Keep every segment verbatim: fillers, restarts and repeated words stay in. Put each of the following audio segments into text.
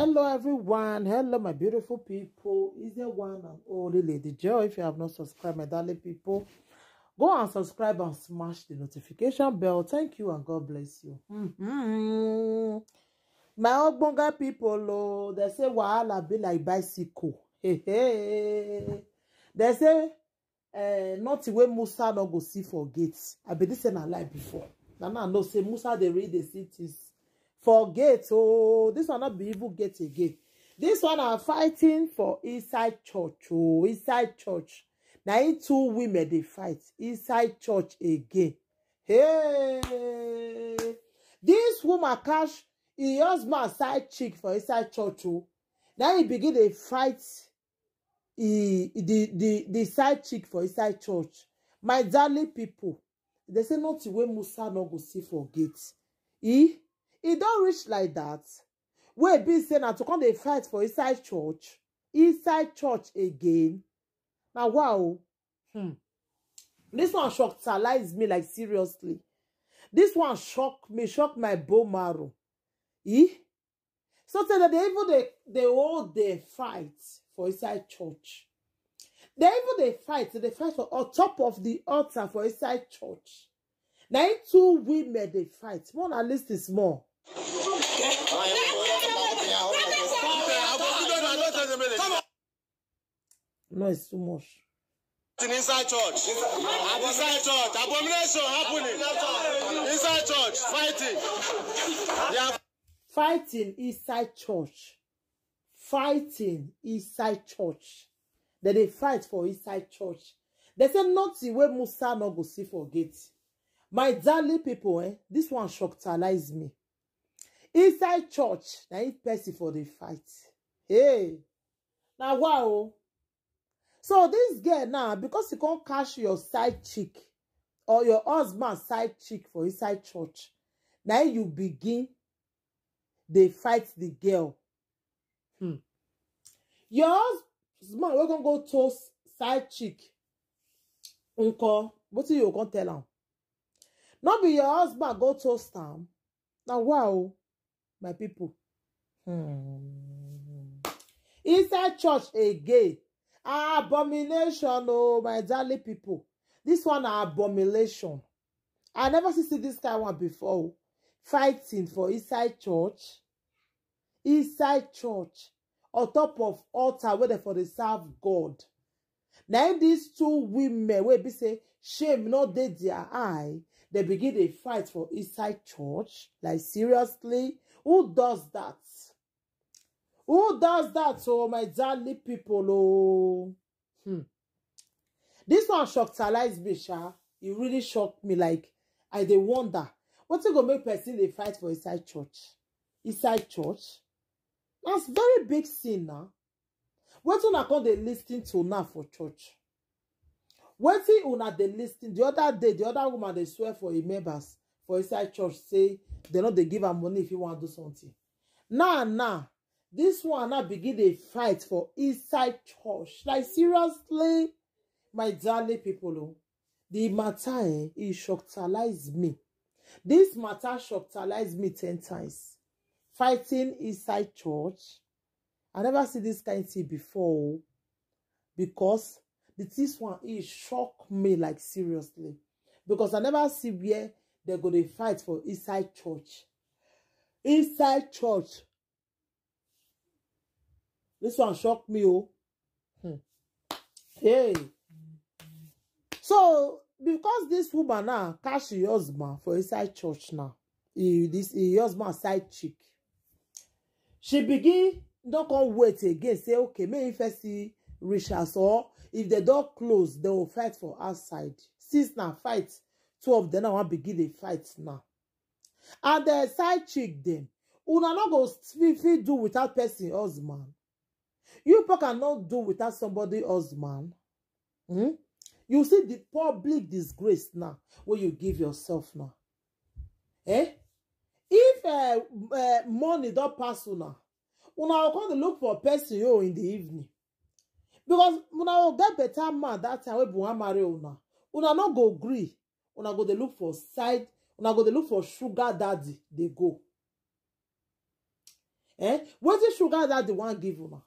Hello, everyone. Hello, my beautiful people. Is there one and only Lady Joy? If you have not subscribed, my darling people, go and subscribe and smash the notification bell. Thank you and God bless you. Mm-hmm. My Ogbonga people, oh, they say wahala be like bicycle. Hey, hey. They say eh, nothing wey Musa no go see for gate. I be this na lie before. Na now I know say Musa dey read the cities for gate. Oh, this one not be even gate again. This one are fighting for inside church. Oh, inside church. Now in two women they fight inside church again. Hey, this woman catch her husband side chick for inside church. Oh, now he begin to fight he the the the side chick for inside church. My darling people, they say nothing wey Musa no go see for gate. E e don reach like that. Wey be say na to come dey fight for inside church, inside church again. Na wow. Hmm. This one shockalize me like seriously. This one shock me, shock my bone marrow. E So tey dem dey even dey dey hold dey fight for inside church. They even dey fight, they fight for on top of the altar for inside church. Na im two women dey fight. More na listen small. Noise too much. Inside church. Inside church. Abomination happening. Inside church. Fighting. They are Fighting inside church. Fighting inside church. Dem dey fight for inside church. They say nothing wey Musa no go see for gate. My darling people, eh, this one shockalize me. Inside church, na if person for dey fight. Hey, na wow. So this girl now, because you can't catch your side chick or your husband side chick for inside church, now you begin they fight the girl. Hmm. Your husband we gonna go toast side chick. Uncle, what do you gonna tell him? Not be your husband go toast him. Now wow, my people. Hmm. Inside church again. Abomination, oh my darling people. This one na abomination. I never see see this kind one before. Fighting for inside church. Inside church. On top of altar where they for the serve God. Now these two women will be say shame not dey their eye. They begin a fight for inside church. Like seriously, who does that? Who does that? Oh my darling people, oh. Hmm. This one shockalize me, sha. It really shocked me. Like I dey wonder what you go make person they fight for inside church. Inside church, that's very big sin now. What una come dey listen to now for church? Wetin una dey listen? The other day, the other woman they swear for a members for inside church say they no dey give her money if you want to do something. Now, now, this one now begin dey fight for inside church. Like seriously, my darling people, oh, the matter eh, e shockalize me. This matter shockalize me ten times. Fighting inside church, I never see this kind thing before, oh, because the this one e shock me like seriously, because I never see where they go dey fight for inside church. Inside church, this one shock me, oh. Hmm. Hey. So because this woman now catch her husband for inside church now, he this her husband side chick, she begin don't come wait again. Say okay, make him first see reach house, or if they don't close, they will fight for outside. Since now fight, two of them now wan begin dey fight now. And the side chick them, una no go fit fit do without person husband. You pack cannot do without somebody husband. Hmm? You see the public disgrace now when you give yourself now. Eh? If uh, uh, money don't pass una, una will come to look for person you in the evening. Because una will get better man that time when Buhari marry una. Una no go agree. Una go dey look for side. Una go dey look for sugar daddy. They go. Eh? Wetin sugar daddy wan give una?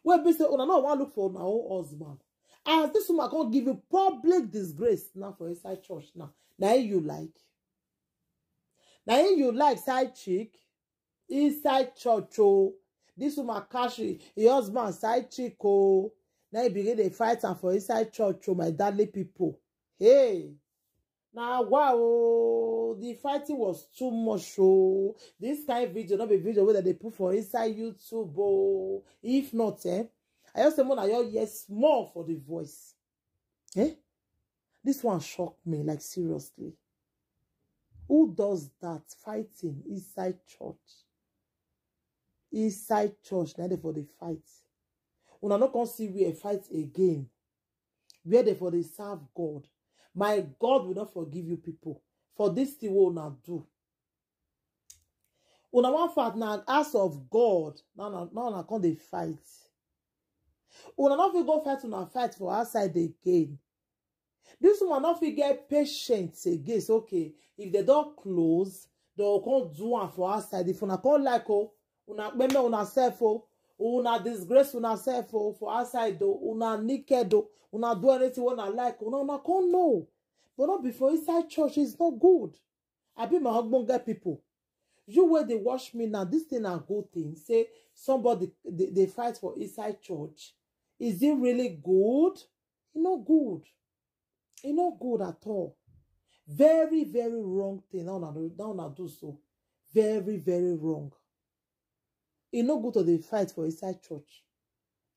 Wey be say una no wan look for una own husband. As this woman come give you public disgrace now for inside church now. Na him you like? Na him you like, side chick? Inside church o. This woman catch her husband side chick o. Now he begin dey fight am for inside church o, my darling people. Hey. Now, wow, the fighting was too much. So this kind of video, not be video whether they put for inside YouTube. Oh, if not, eh, I just say more na your yes more for the voice. Eh? This one shocked me, like, seriously. Who does that, fighting inside church? Inside church, now they for the fight. Una no come see where fight again. Where they for dey serve God. My God will not forgive you people for this thing wey una do. Una wan fight na house of God. Now una, now una come dey fight. Una no fit go fight una fight for outside again. This woman no fit get patience again. Say, okay, if they don close, they go come do am for outside. If una come like, oh, una kpeme una self, oh, una disgrace una self, oh, for outside, oh, una naked, oh, una do anything wey una like, una, una come know. But not before inside church, it's not good. I be my husband get people. You where they watch me now, this thing a good thing. Say somebody they, they fight for inside church. Is it really good? It's not good. It's not good at all. Very, very wrong thing. Now una do, now una do so. Very, very wrong. E no good to dey fight for inside church.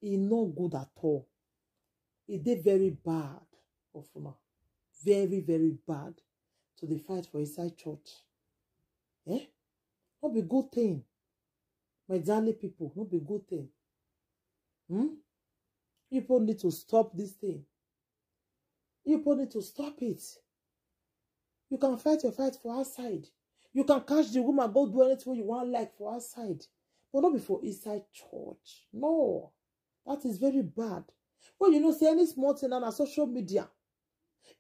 E no good at all. E dey very bad of una. Very, very bad to dey fight for inside church. Eh? No be good thing. My darling people, no be good thing. Hmm? People need to stop this thing. You people need to stop it. You can fight your fight for outside. You can catch the woman, go do anything you want like for outside. But not before inside church. No. That is very bad. When you know, say any small thing on social media.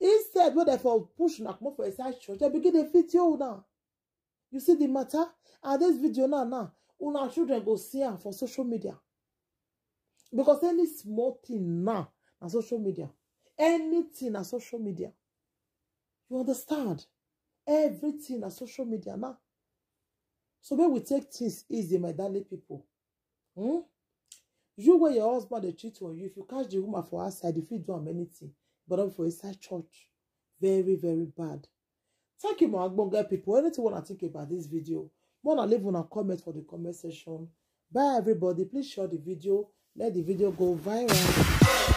Instead, when they for push una comot for inside church, they begin to fit you now. You see the matter? And this video now, now, una children go see am for social media. Because any small thing now, na social media. Anything na social media. You understand? Everything na social media now. So when we take things easy, my darling people. Hmm? You where your husband dey cheat on you, if you catch the woman for outside, if you do am anything, but not for inside church. Very, very bad. Thank you, my ogbonge people. Anything wanna think about this video, wanna leave una comment for the comment section. Bye, everybody. Please share the video. Let the video go viral.